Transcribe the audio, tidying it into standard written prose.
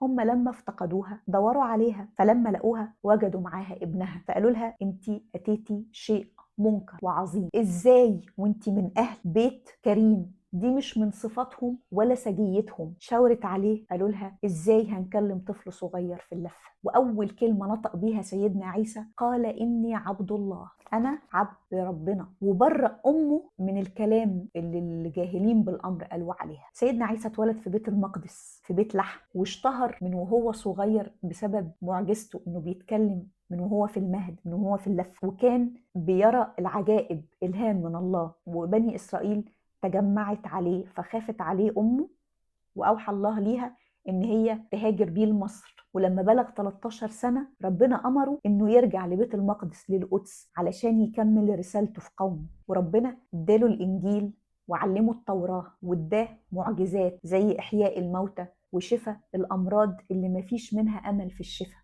هم لما افتقدوها دوروا عليها، فلما لقوها وجدوا معاها ابنها، فقالوا لها انت اتيتي شيء منكر وعظيم، ازاي وانت من اهل بيت كريم؟ دي مش من صفاتهم ولا سجيتهم. شاورت عليه، قالوا لها ازاي هنكلم طفل صغير في اللفة؟ واول كلمة نطق بيها سيدنا عيسى قال اني عبد الله، انا عبد ربنا، وبرأ امه من الكلام اللي الجاهلين بالامر قالوا عليها. سيدنا عيسى اتولد في بيت المقدس في بيت لحم، واشتهر من وهو صغير بسبب معجزته انه بيتكلم من وهو في المهد، من وهو في اللف، وكان بيرى العجائب إلهام من الله، وبني إسرائيل تجمعت عليه فخافت عليه أمه، وأوحى الله ليها إن هي تهاجر بيه لمصر. ولما بلغ 13 سنة ربنا أمره إنه يرجع لبيت المقدس للقدس علشان يكمل رسالته في قومه، وربنا اداله الإنجيل وعلمه التوراة واداه معجزات زي إحياء الموتى وشفاء الأمراض اللي مفيش منها أمل في الشفاء.